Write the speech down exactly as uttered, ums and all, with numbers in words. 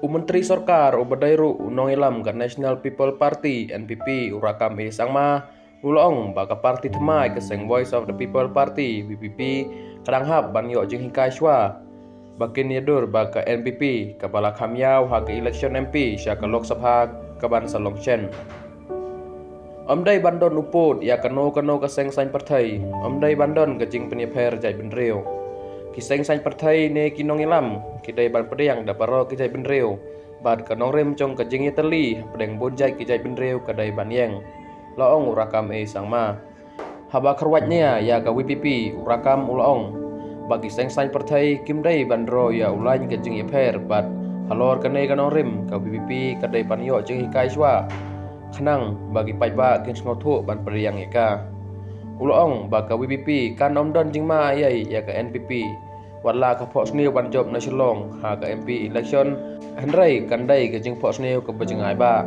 U Myntri Sorkar uba dei ruh u nongïalam ka National People Party, N P P, u Rakkam A Sangma, u la ong ba ka parti thymmai ka seng Voice of the People Party, V P P, ka dang hap ban ïoh jinghikai shuwa ba kin ïadur bad ka N P P kaba la kham ïaw ha ka election M P sha ka Lok Sabha kaban sa long shen. Ym dei ban don u pud ïa kano kano ka seng saiñ pyrthei, ym dei ban don ka jingpynïapher jaitbynriew. Ki seng saiñ pyrthei ne ki nongïalam ki dei ban pdiang da baroh ki jaitbynriew, bad ka nongrim jong ka jingïatylli hapdeng bun jait ki jaitbynriew ka dei ban ïeng, la ong u Rakkam A Sangma. Haba kyrwat nia ïa ka V P P, u Rakkam u la ong ba ki seng saiñ pyrthei kim dei ban roi ïa u lain ka jingïapher bad halor kane ka nongrim ka V P P ka dei ban ïoh jinghikai shuwa khnang ba ki paidbah kin sngewthuh ban pdiang ïa ka. U la ong ba ka V P P kan ym don jingma ei ei ïa ka N P P, wat la ka phohsniew ban jop na Shillong ha ka M P election, hynrei kan dei ka jingphohsniew kaba jngai bha.